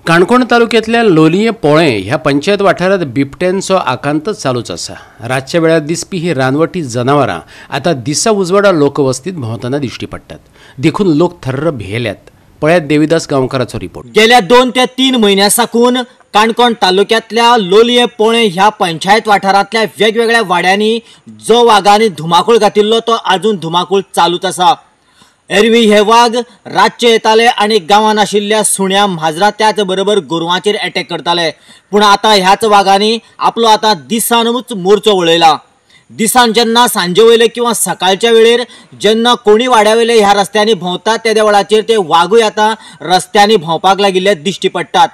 काणकोण तालुक्यांतल्या लोलयें पोळें ह्या पंचायत वाठारांत बिबट्यांचो आकांतच चालूच आसा. रातच्या वेळार दिसपी ही रानवटी जनावरां आतां दिसा उजवाडा लोकवस्तीत भोंवतना दिश्टी पडटात, देखून लोक थर्र भियेल्यात. पळयात देविदास गांवकाराचो रिपोर्ट. गेल्या 2 ते 3 म्हयन्यां साकून काणकोण तालुक्यांतल्या लोलयें पोळें ह्या पंचायत वाठारांतल्या वेगवेगळ्या वाड्यांनी जो वागांनी धुमाकूळ घातिल्लो तो आजून धुमाकूळ चालूच आसा. एरवी हे वाग रातचे येताले आनी गांवांत आशिल्ल्या सुण्या माजरां त्याच बरोबर गोरवांचेर एटॅक करताले, पूण आतां ह्याच वागांनी आपलो आतां दिसानूच मोर्चो वळयला. दिसान जेन्ना सांजे वयले किंवा सकाळच्या वेळेर जेन्ना कोणी वाड्या वयले ह्या रस्त्यांनी भोंवतात तेद्या वेळाचेर ते वागूय आतां रस्त्यांनी भोंवपाक लागिल्ले दिश्टी पडटात.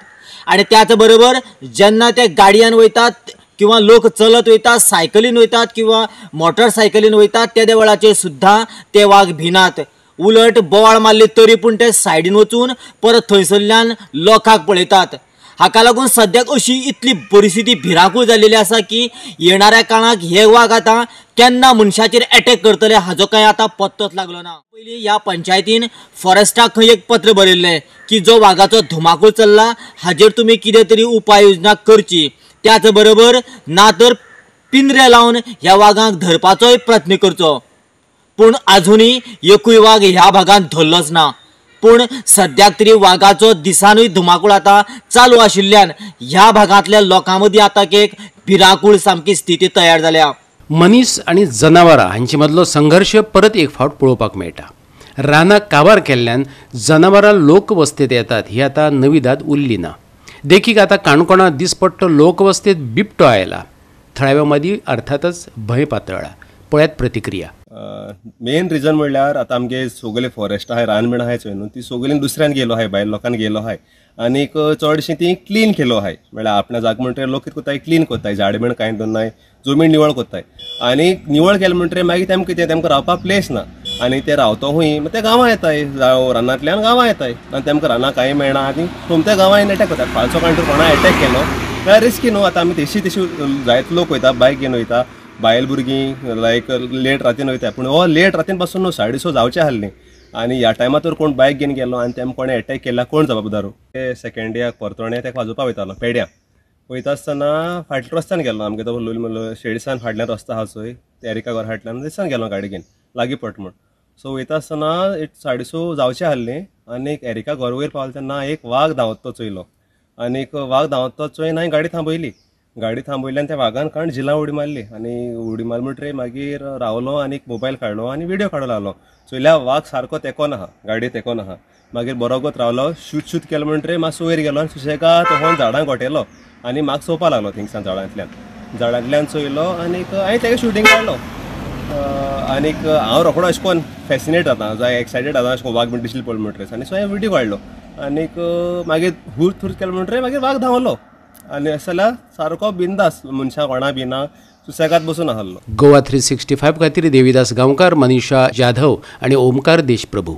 आनी त्याच बरोबर जेन्ना ते गाडयेन वयतात किंवा लोक चलत वयतात, सायकलीन वयतात किंवा मोटरसायकलीन वयतात तेद्या वेळाचेर सुद्दां ते वाग भिनात. उलट बोवाळ मारली तरी पूण ते सायडीन वचून परत थंयसरल्यान लोकांक पळयतात. हाका लागून सद्याक अशी इतली परिस्थिती भिरांकूळ जाल्लेली आसा की येणाऱ्या काळाक हे वाग आतां केन्ना मनशाचेर एटॅक करतले हाजो कांय आतां पत्तोच लागलो ना. पयलीं ह्या पंचायतीन फॉरेस्टाक खंय एक पत्र बरयल्लें की जो वागाचो धुमाकूळ चल्ला हाजेर तुमी कितें तरी उपाय योजना करची, त्याच बरोबर ना तर पिंजरे लावन ह्या वागांक धरपाचोय प्रयत्न करचो. पूण आजुनूय एकूय वाग ह्या भागांत धरलोच ना. पूण सद्याक तरी वागाचो दिसानूय धुमाकूळ आतां चालू आशिल्ल्यान ह्या भागांतल्या लोकां मदीं आतां एक भिरांकूळ सामकी स्थिती तयार जाल्या. मनीस आनी जनावरां हांचे मदलो संघर्श परत एक फावट पळोवपाक मेळटा. रानां काबार केल्ल्यान जनावरां लोकवस्तेंत येतात ही आतां नवीदाद उरली ना. देखीक आतां काणकोणां दिसपट्टो लोकवस्तेंत बिबटो आयला. थळाव्या मदीं अर्थातच भंय पातळ्ळा. पळयात प्रतिक्रिया. मेन रिजन म्हणल्यार आतां आमगे सगळे फॉरेस्ट आहाय, रान बीन आहाय चोय न्हू, ती सगळीं दुसऱ्यान गेलो आहाय, भायल लोकान गेलो आहाय आनीक चडशीं ती क्लीन केलो आहाय. म्हणल्यार आपणा जाग म्हणटकीर लोक कितें कोत्ताय, क्लीन कोत्ताय, झाड बीन कांय दवरनाय, जमीन निवळ कोत्ताय. आनी निवळ केलें म्हणटकीर मागीर तेमकां कितें, तेमकां रावपाक प्लेस ना आनी ते रावतो खूंय ते गांवां येताय, रानांतल्यान गांवां येताय आनी तेमकां रानां कांय मेळना आनी सोमते गांवां येवन एटॅक कोत्ता. फालचो काणटूर कोणा एटॅक केलो जाल्यार रिस्की न्हू. आतां आमी तशी तशी जायते लोक वयता, बायक घेवन वयता, बायल भुरगीं लायक लेट रातीन वयता, पूण हो लेट रातीन पासून न्हू 6:30 जावचे आहली आनी ह्या टायमार तर कोण बायक घेवन गेलो आनी तेम कोणें एटॅक केला कोण जबाबदार. ते सेकेंड डेयाक परतोणे तेका वाजोवपा वयतालो पेड्यां, वयता आसतना फाटल्या रस्त्यान गेलो, आमगे तो शेडीसान फाटल्यान रस्तो आहा चोय, एरिका घर फाटल्यान थंयसान गेलो गाडी घेवन लागीं पट म्हूण. सो वयता आसतना एक 6:30 जावचे आहली आनी एक एरिका घर वयर पावलो तेन्ना एक वाग धांवत तो चोयलो आनी एक वाग धांवत तो चोयन हांवें गाडी थांबयली. गाडी थांबयली आनी त्या वागान काण झिलां उडी मारली आनी उडी मारली म्हणटकीर मागीर रावलो आनी एक मोबायल काडलो आनी व्हिडियो काडूंक लागलो. चोयल्या वाग सारको तेंकोन आहा, गाडी तेंकोन आहा. मागीर बरोगत रावलो, शूट शूट केलो म्हणटकीर मातसो वयर गेलो आनी सुशेगाद तो झाडांक गोटेलो आनी म्हाका चोवपाक लागलो. थिंगसान झाडांतल्यान चोयलो आनीक हांवें तेगे शुटींग काडलो. आनीक हांव रोखडो अशें कोन्न फेसिनेट जाता, जाय एक्सायटेड जाता अशें वाग बीन दिसले पळय म्हणटकीर, आनी सो हांवें व्हिडियो काडलो आनीक मागीर हुर थूर केलो म्हणटकीर मागीर वाग धांवलो आनी अशें जाल्यार सारको बिंदास, मनशां कोणा बिना सुसेगाद बसून आहलो. गोवा 365 खातीर देविदास गांवकार, मनीषा जाधव आनी ओमकार देशप्रभू.